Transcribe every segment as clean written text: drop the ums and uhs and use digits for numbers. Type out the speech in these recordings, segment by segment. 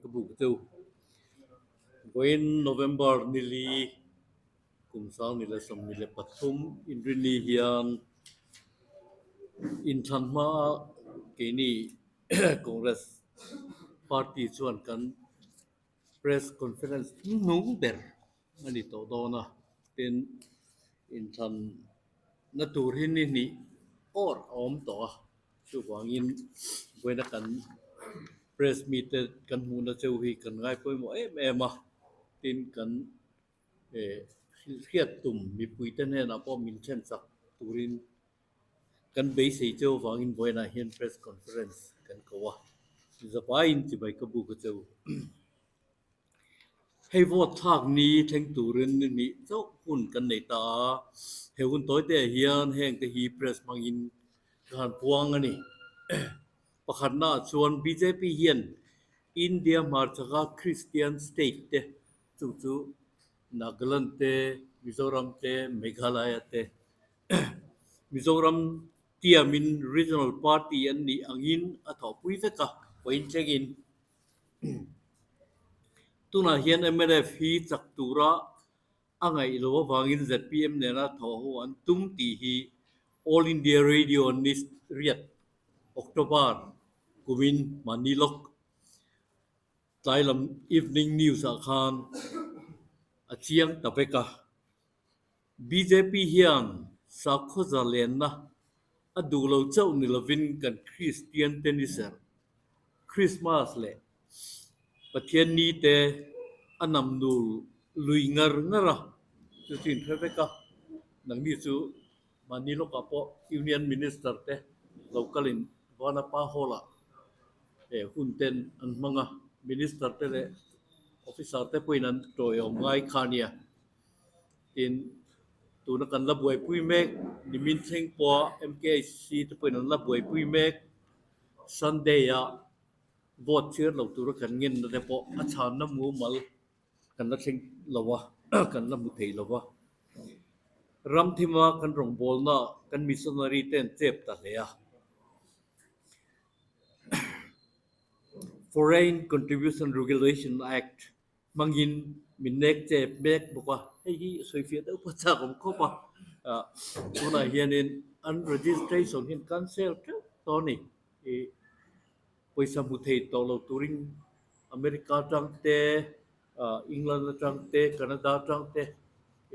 ka buk deuh. Vawiin November nili kum 2023 Inrinni hian inthlan hmaa keini Congress Party chuan kan Press Conference hnung ber a ni tawh dawn a, tin inthlan na tur hi ni hnih awr a awm tawh a, chuvangin vawiina kan press mite kan hmuhna cheu hi kan ngai pawimawh em em a, tin kan eh hriat tum mipuite hnenah pawh min then chak turin kan beisei cheu avangin vawiinah hian press conference kan ko a, zavaiin chibai ka buk a cheu. Hei vote thlak ni thleng turin ni hnih chauh hun kan nei ta a, he hun tawi te ah hian heng te hi press hmangin ka han puang a ni. Pakhatna ah chuan bjp hian India hmarchhaka Christian state te chu chu Nagaland te, Mizoram te, Meghalaya te, Mizoram tiamin regional party an nih angin a thawhpui vek a, vawiin thlengin. Tunah hian mnf hi chak tura a ngaih loh avangin zpm nena thawh ho an tum tih hi All India Radio ni riat October kumin mahni lawk tlai lam evening news ah khan a chiang ta vek a. Bjp hian sakhaw zalenna a duh lo chauh ni lovin kan Kristian te ni ser Krismas leh Pathian ni te a nam nul lui ngar ngar a, chu chu in hre vek a, nangni chu mahni lawkah pawh Union Minister te local in Vanapa Hall ah hun ten an hmang a, Minister te leh Officer te pawhin an tawiawm ngai kha a nia. Tin, tuna kan la buaipui mek, nimin thleng pawha MKHC te pawhin an la buaipui mek, Sunday-a vote chhiar lo tura kan ngenna te pawh a chhanna mumal kan la thleng lo a, kan la hmu thei lo va. Ramthima kan rawngbawlna kan missionary te an chep ta hle a. Foreign Contribution Regulation Act hmangin min nek chep mek bawk a, hei hi sawi fiah deuh pawh chak awm khawp a, ah tunah hianin an registration hian cancel teuh tawh a ni, ih pawisa hmu thei tawh lo turin America atang te ah England atang te Canada atang te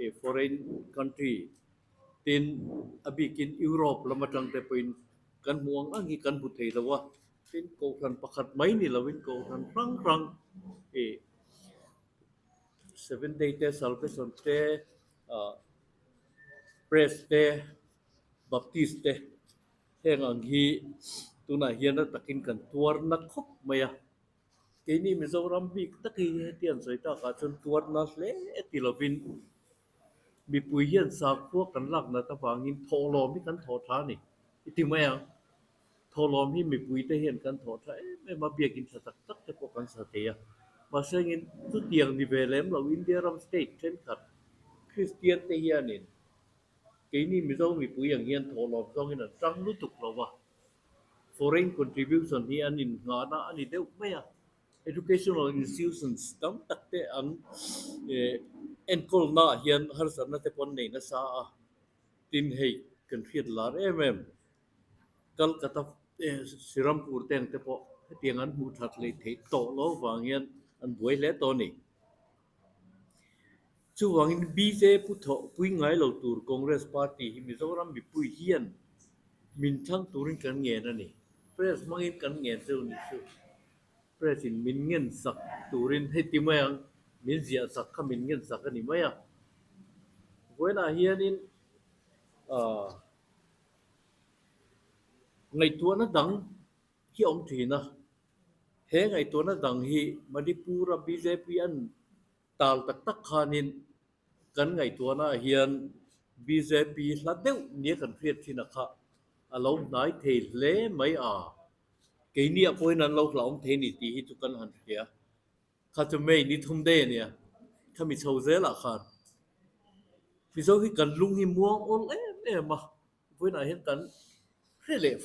ih foreign country tin a bikin Europe lam atang te pawhin kan hmuh ang ang hi kan hmu thei lo a. Tin, kohhran pakhat mai ni lovin kohhran hrang hrang ih Seventh Day te, Salvation te, ah Press te, Baptist te heng ang hi tunah hian a takin kan tuar na khawp mai a. Keini Mizoram bik tak hi heti an sawi takah chuan tuar na hle ti lovin mipui hian sakhua kan lak nat avangin thawhlawm hi kan thawh tha a ni i ti mai ang. Thawhlawm hi mipuite hian kan thawh tha em em a, biakin tha tak tak te pawh kan sa thei a. Mahse engin chutiang ni ve lem lo India ram state thenkhat Kristian te hianin keini Mizo mipui ang hian thawhlawm zawngin an tang lutuk lo va, foreign contribution hi an innghahna a ni deuh mai a. Educational institutions tam tak te an enkawlnaah hian harsatna te pawh an nei nasa a, tin hei kan hriat lar em em. Calcutta Srirampur te ang te pawh hetiang an hmuh that leh theih tawh lo vang hian an buai hle tawh a ni. Chuvangin bjp thawh pui ngai lo tur Congress party hi Mizoram mipui hian min thlang turin kan ngen a ni. Press hmangin kan ngen cheu ni chu. Press in min ngen sak turin heti mai ang, min ziah sak kha min ngen sak a ni mai a. Vawiinah hianin aah. Ngaihtuahna dang hi a awm thin a, he ngaihtuahna dang hi Manipur-a bjp an tal tak tak khanin kan ngaihtuahna ah hian bjp hla deuh nia kan hriat thin a kha a lo hnai thei hle mai a, keini ah pawhin an lo hlauhawm thei a ni tih hi chu kan han hria. Kha chu May ni thum daih a nia, khami chho zelah khan Mizo hi kan lung hi muang awl em em a, vawiinah hian kan hre leh.